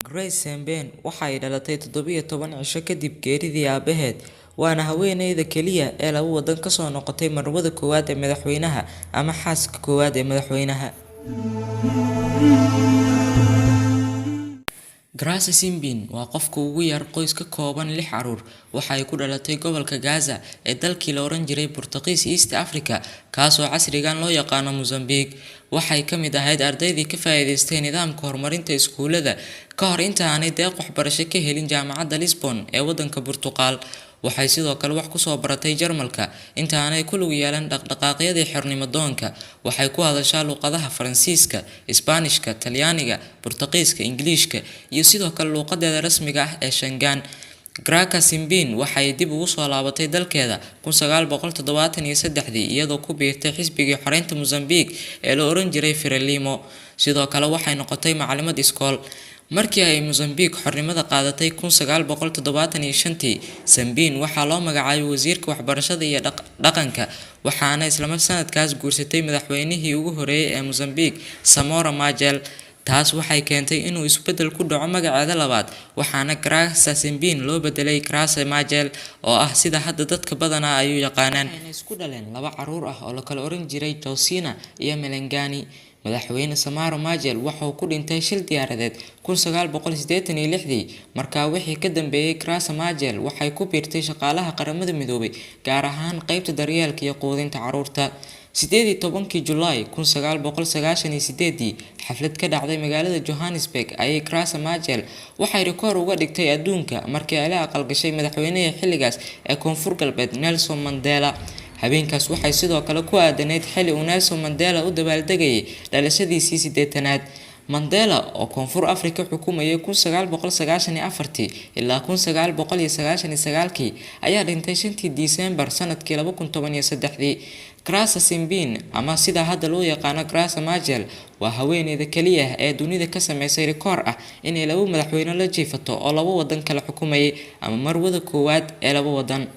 Grace Sembene waxa ay dhalatay 17 cisho kadib geeridii aabaheed, waana haweeneyda kaliya ee laba waddan ka soo noqotay marwada koowaad ee madaxweynaha ama xaaska koowaad ee madaxweynaha. Grace Sembene waa qofka ugu yar qoys ka kooban lix carruur. Waxa ay ku dhalatay gobolka Gaza ee dalkii la oran jiray Boortaqiis East Africa, kaasoo casrigan loo yaqaano Mozambique. Waxay ka mid ahayd ardaydii ka faa'iidaystay nidaamka horumarinta iskuulada ka hor inta aanay deeq waxbarasho ka helin Jaamacadda Lisbon ee waddanka Portugal. Waxay sidoo kale wax ku soo baratay Jarmalka inta aanay ku lug yeelan dhaqdhaqaaqyadii xornimo-doonka. Waxay ku hadashaa luqadaha Faransiiska, Isbaanishka, Talyaaniga, Boortaqiiska, Ingiriisiga iyo sidoo kale luqadeeda rasmiga ah ee Shangaan. Graca Sembene waxa ay dib ugu soo laabatay dalkeeda 1973dii iyadoo ku biirtay xisbigii xoreynta Mozambique ee la oran jiray Frelimo. Sidoo kale waxay noqotay macallimad iskool. Markii ay Mozambique xornimada qaadatay 1975tii, Sembene waxaa loo magacaabay wasiirka waxbarashada iyo dhaqanka, waxaana isla sanadkaas guursatay madaxweynihii ugu horreeyay ee Mozambique, Samora Machel. Taas waxay keentay inuu isbeddel ku dhaco magaceeda labaad, waxaana Graca Sembene loo beddelay Graça Machel oo ah sida hadda dadka badanaa ay u yaqaanaan. Waxayna isku dhaleen laba carruur ah oo la kala oran jiray Josina iyo Melengani. Madaxweyne Samora Machel waxa uu ku dhintay shil diyaaradeed 1986dii. Markaa wixii ka dambeeyay, Graça Machel waxay ku biirtay shaqaalaha Qaramada Midoobay, gaar ahaan qaybta daryeelka iyo quudinta carruurta. 18kii Juulaay 1998dii, xaflad ka dhacday magaalada Johannesburg ayay Graça Machel waxay rikoor uga dhigtay adduunka markii ay la aqal gashay madaxweynihii xilligaas ee Koonfur Galbeed Nelson Mandela. Habeenkaas waxay sidoo kale ku aadanayd xilli uu Nelson Mandela u dabaaldegayay dhalashadiisii 80aad. Mandela oo Koonfur Afrika xukumayay 1994tii ilaa 1999kii ayaa dhintay 5tii Diseembar sanadkii 2013dii. Graça Sembene ama sida hadda loo yaqaano Graça Machel waa haweeneyda kaliya ee dunida ka sameysay rikoor ah inay laba madaxweyne la jiifato oo laba waddan kala xukumayay ama marwada koowaad ee laba waddan.